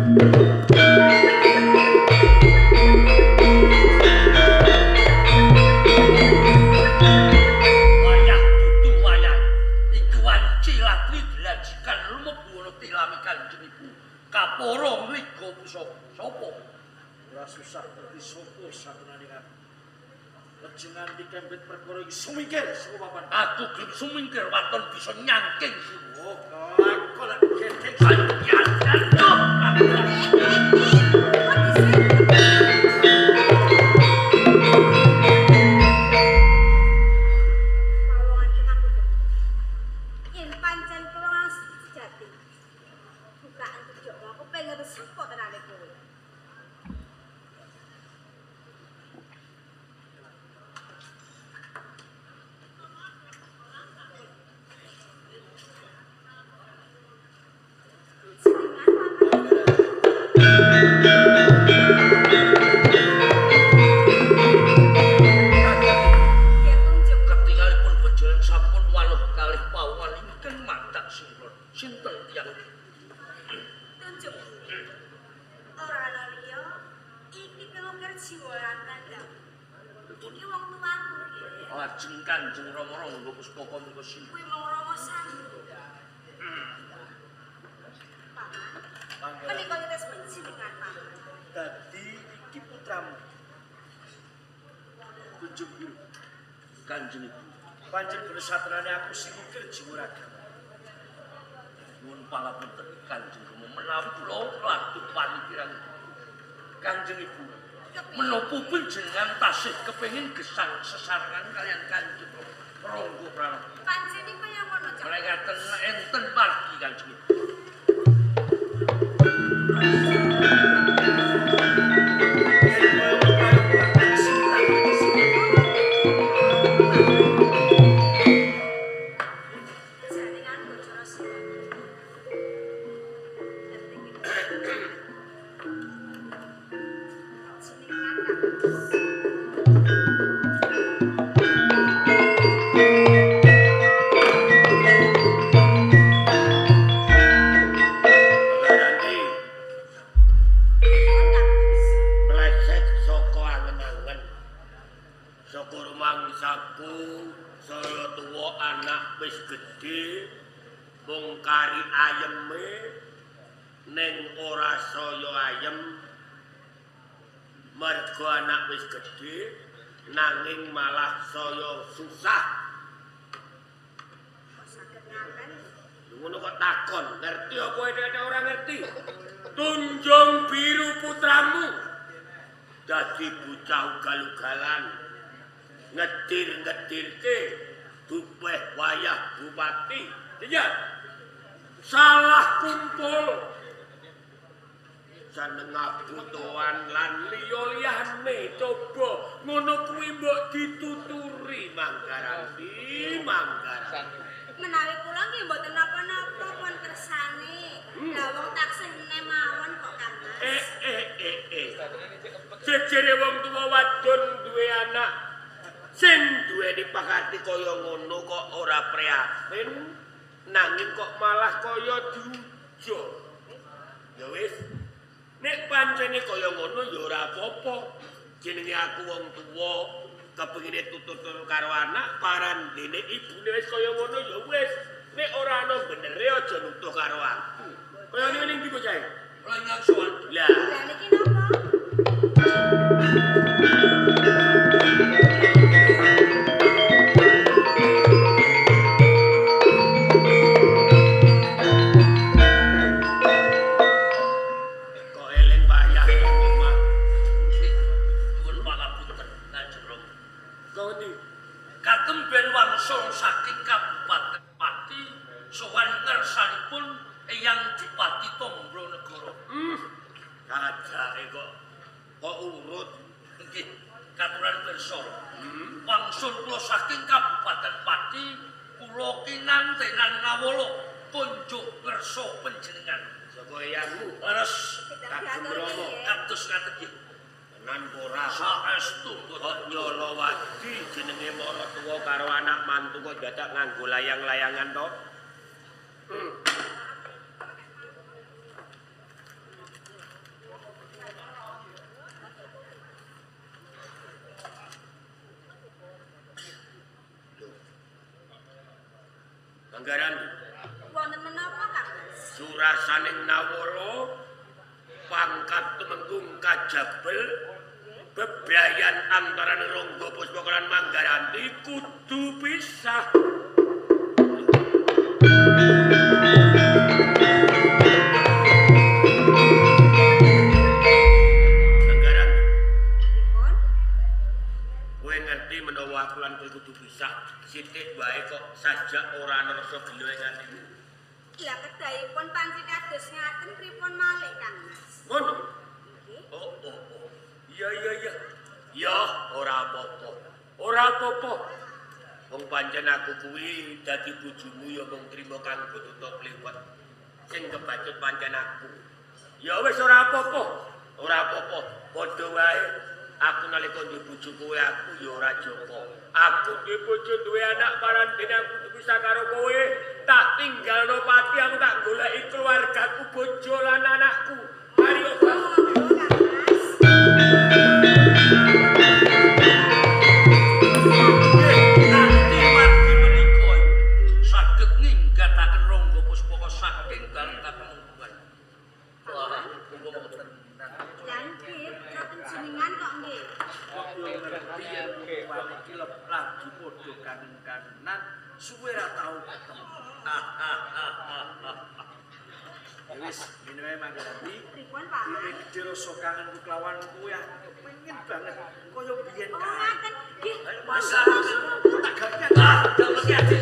Wayah dudu wayah. Iku wanci latri dilajikan lumebu ana tilami Kanjeng Ibu. Kapara mliga pusaka. Sapa? Ora susah ngerti sapa satunane aku. Lejengan dikembet perkara iki sumingkir saka papan. Aku gelem sumingkir waton bisa nyangking. Oh, kelakon lek gedhe. Pawongan tenan kudu. Yen pancen pawongan sejati. Bukaan tujuk aku pengen sapa tenane kowe. Jenengan paman. Ya tunjuk. Ketingalipun panjenengan sampun waluh kalih pawongan ingkang mandhak sinkron. Sinten tiyang Tunjuk. Ora ana liya, iki kengker jiwa lan kandhang. Iki wong tuaku nggih. Lajeng Kanjeng Rama Rangga Pustaka menika sinten? Kuwi mung Rama Sandu. Paman, menika ngetes panjenengan, Paman. Dadi iki putramu. Kunjung Biru. Kanjeng Ibu. Pancen bener satenane aku sing ngukir jiwa ragamu. Nyuwun pangapunten Kanjeng Rama menawi kula latut pamikiran. Kanjeng Ibu, menapa panjenengan tasih kepengin gesang sesarengan kalian Kanjeng Rangga Pranoto? Pancene kaya ngono, Cak. Mlekaten enten margi Kanjeng Ibu. Yen kowe ora kaya buatan cinta iki sing Jaringan bocor sira. Jenengan Kang. Ngarani Pripun, Kang? meleset saka angen-angen. Saka rumangsaku saya tuwa anak wis gedhe mung kari ayeme ning ora saya ayem mergo anak wis gedhe nanging malah saya susah. Kok saged ngaten? Ngono kok takon, ngerti apa ada ora ngerti? Tunjung Biru putramu dadi bocah ugal-ugalan, ngedir-ngedirke dupeh wayah bupati. Iya. Salah kumpul. Seneng abutoan lan liya-liyane coba ngono kuwi mbok dituturi Manggaranti, Manggaranti. Menawi kula nggih mboten napa-napa pun kersane. Lah wong taksih mawon kok Kang Mas. Eh eh eh eh. Jejere wong tuwa wadon duwe anak sing duweni pakarti kaya ngono kok ora prihatin nanging kok malah kaya diujo. Ya wis. Nek pancene kaya ngono ya ora apa-apa. Jenenge aku wong tuwa kepengine tutur-tutur karo anak parandene ibune wis kaya ngono ya wis. Nek ora ana benere aja nutuh karo aku. Kaya ngene ning ndi bocah? Kula ingkang sowan. Lah, Lah niki napa? Kok eling wayah omah. Nyuwun pangapunten Kanjeng Rama. Kok ngendi? Katemben wangsul saking Kabupaten Pati sowan ngersanipun Eyang Dipati Tombronegoro. Kajake kok kok urut. Nggih, katuran pirsa. Wangsul kula saking Kabupaten Pati kula kinantenan ngawula kunjuk ngersa panjenengan. Saka eyangmu Leres Kagem Rama. kados ngaten nggih. Tenan ora? Saestu Kok mboten nyolowadi jenenge maratuwa karo anak mantu kok dadak nganggo layang-layangan to? Manggaran. Wonten menapa, Kang Mas? Surasaning Nawala pangkat tumenggung kajabel bebrayan antarane Rangga Puspaka lan Manggaranti kudu pisah. Manggaranti, Pripun? kowe ngerti menawa aku lan kowe kudu pisah sithik wae kok sajak ora ana rasa gelo ing atimu. Lah kedahipun panci kados ngaten pripun malih, Kang Mas? Ngono. Nggih. Oh, oh, oh. Iya, iya, iya. Ya, ora apa-apa. Ora apa-apa. Wong pancen aku kuwi dadi bojomu ya mung trimo kanggo tutup liwet. Sing kebacut pancen aku. Ya wis ora apa-apa. Ora apa-apa. Padha wae. Aku nalika duwe bojo kowe aku ya ora joko. Aku duwe bojo duwe anak marang dene aku kudu pisah karo kowe. Tak tinggalno pati aku tak goleki keluargaku, bojo lan anakku. Mari obah. Monggo, Kang Mas. Kanthi margi menika saged ninggataken Rangga Puspaka saking dalem katumunggungan. Wah, monggo-monggo. Lah nggih, putra panjenengan kok nggih. Kok yo ngerti yen wong iki lagi padha kangen-kangenan, suwe ra tau ketemu. Ya wis, ngene wae Manggaranti. Pripun, Pak? Dhewe gedhe rasa kangen ku kelawan kowe aku kepengin banget kaya biyen Oh, kae. ngaten. Nggih. Ayo masak. Tak gawe. Ah, dalem ati.